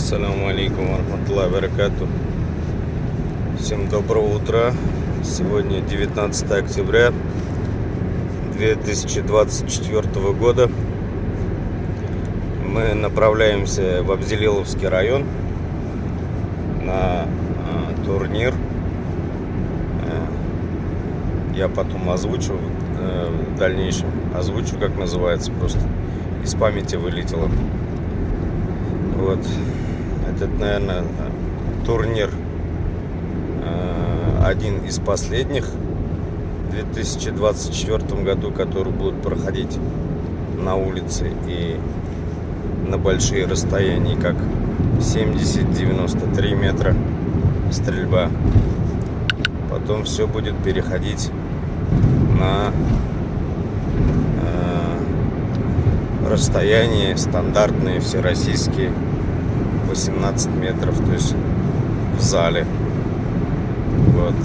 Ассаламу алейкум варахматуллахи баракату. Всем доброго утра. Сегодня 19 октября 2024 года. Мы направляемся в Абзелиловский район на турнир. Я потом озвучу, в дальнейшем озвучу, как называется, просто из памяти вылетело. Вот. Этот, наверное, турнир один из последних в 2024 году, который будут проходить на улице и на большие расстояния, как 70-93 метра стрельба. Потом все будет переходить на расстояние стандартные всероссийские 18 метров, то есть в зале. Вот,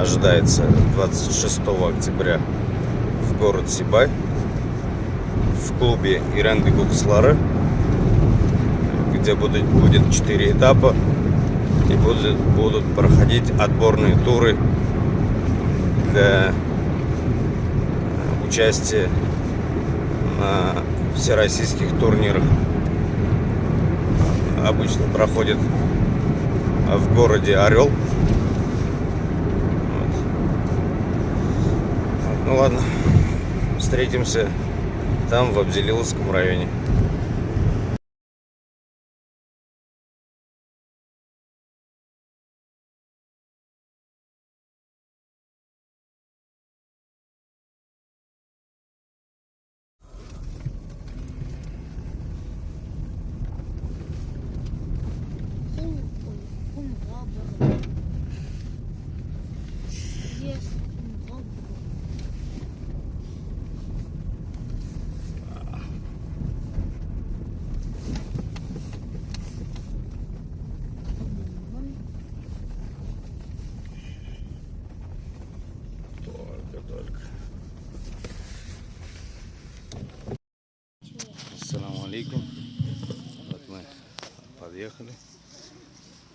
ожидается 26 октября в город Сибай в клубе Иранды Гукслары, где будет 4 этапа и будут проходить отборные туры для участия на всероссийских турнирах. Обычно проходит в городе Орел. Вот. Ну ладно, встретимся там, в Абзелиловском районе. Ҡул, ҡумға борол. Yes, ҡумға борол. Вон. Только, только. Ассаламу алейкум. Вот мы подъехали.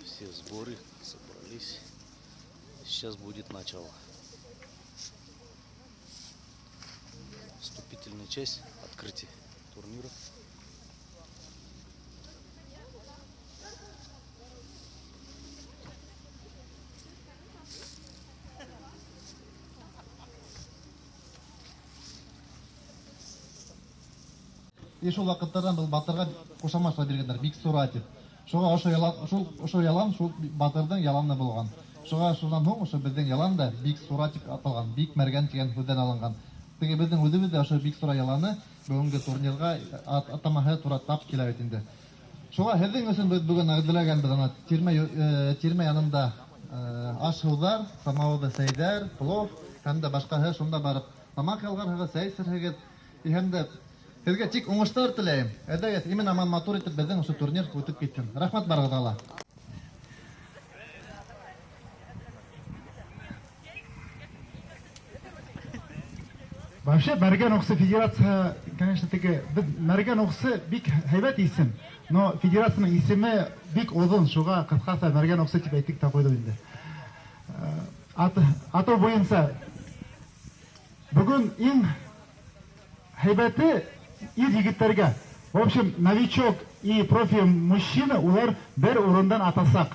Все в сборе, собрались. Сейчас будет начало. Вступительная часть, открытие турнира. И шул ваҡыттарҙан был батырға ҡушамат биргәндәр, Биксура тип. Шуға ошо ялан, шул ошо ялан шул батырҙың яланы булған. Шуға шунан һуң ошо беҙҙең ялан да Биксура тип аталған, Бик Мәргән тигән һүҙҙән алынған. Теге беҙҙең үҙебеҙ ҙә ошо Биксура яланы бөгөнгө турнирға атамаһы тура тап килә бит инде. Шуға һеҙҙең өсөн беҙ бөгөн әҙерләгәнбеҙ ана тирмә янында аш-һыуҙар, самауырҙы сәйҙәр, плов һәм дә башҡаһы, шунда барып тамаҡ ялғарһығыҙ, сәй эсерһегеҙ. И һәм дә һеҙгә тик уңыштар теләйем. Әйҙәгеҙ, имен аман матур итеп беҙҙең ошо турнир үтеп китһен. Рәхмәт барығыҙға ла. Вообще Мәргән Уҡсы федерация, конечно, теге, беҙ Мәргән Уҡсы бик һәйбәт исем, но федерацияның исеме бик оҙон, шуға ҡыҫҡаса Мәргән Уҡсы тип әйттек тә ҡуйҙыҡ инде. Атау буйынса бөгөн иң һәйбәте ир егеттәргә. В общем, новичок и профи мужчина улар бер урындан атасаҡ.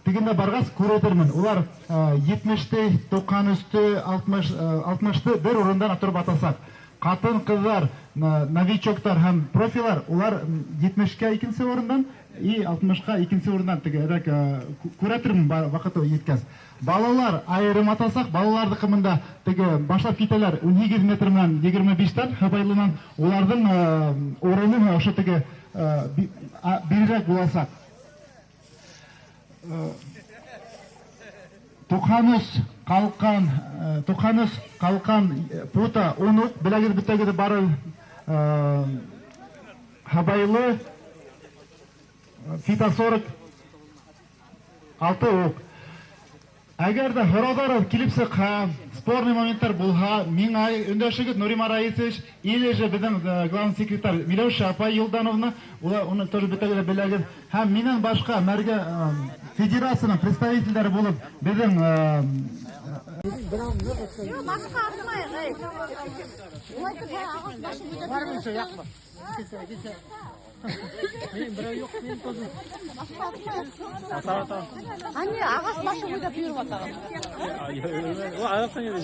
Тегендә барғас күрәтермен. Улар 70-те, 90-өстө, 60-ты бер урындан тороп атасаҡ. Ҡатын-ҡыҙҙар, новичоктар һәм профилар, улар 70-кә икенсе урындан и 60-ҡа икенсе урындан теге әҙәк, күрәтермен ваҡыты еткәс. Балалар айырым атасаҡ, балаларҙыҡы мында теге башлап китәләр 18 метр менән 25-тән Һыбайлынан, уларҙың урыны ошо теге, бирерәк буласаҡ. Туҡһан өс ҡалҡан, пута ун уҡ, беләгеҙ бөтәгеҙ бары, Һыбайлы, фита 40 алты уҡ. Әгәр ҙә һорауҙар килеп сыҡһа, Спорный моменттар булһа, миңә өндәшегеҙ, Нурима Раисович, или же беҙҙең главный секретарь Миләүшә апай Юлдановна, улар уны тоже бөтәгеҙ ҙә беләгеҙ. Һәм минән башҡа мәргә федерацияның представительдәре булып беҙҙең Башҡа артмайыҡ, эй. Улай итеп, ағас башы буйҙап. Башҡа артмайыҡ. Ане, ағас башы буйҙап йөрөп ятаған. Аяҡтан йөрөй.